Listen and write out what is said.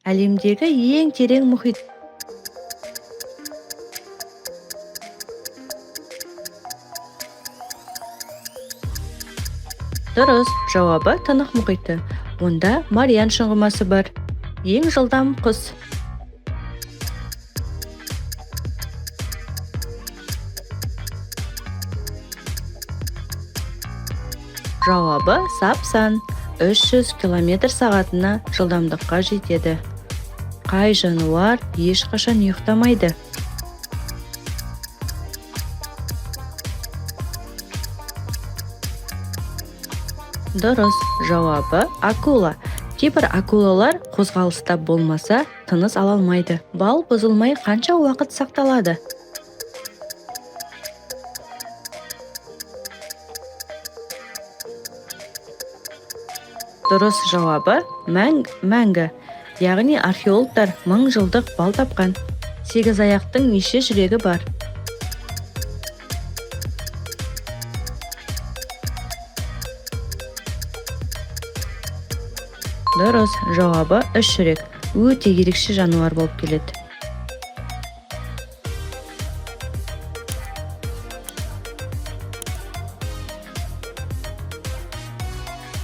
Әлемдегі ең терең мұхит? Дұрыс, жауабы Тынық мұхиты. Онда Мариан шұңғымасы бар. Ең жылдам құс? Жауабы сапсан. 300 километр сағатына жылдамдыққа жетеді. Қай жануар ешқашан ұйықтамайды? Дұрыс, жауабы акула. Кейбір акулалар қозғалыста болмаса, тыныс ала алмайды. Бал бұзылмай қанша уақыт сақталады? Дұрыс жауабы мәңгі. Яғни археологтар 1000 жылдық бал тапқан. Сегіз аяқтың неше жүрегі бар? Дұрыс, жауабы үш жүрек. Өте ерекше жануар болып келеді.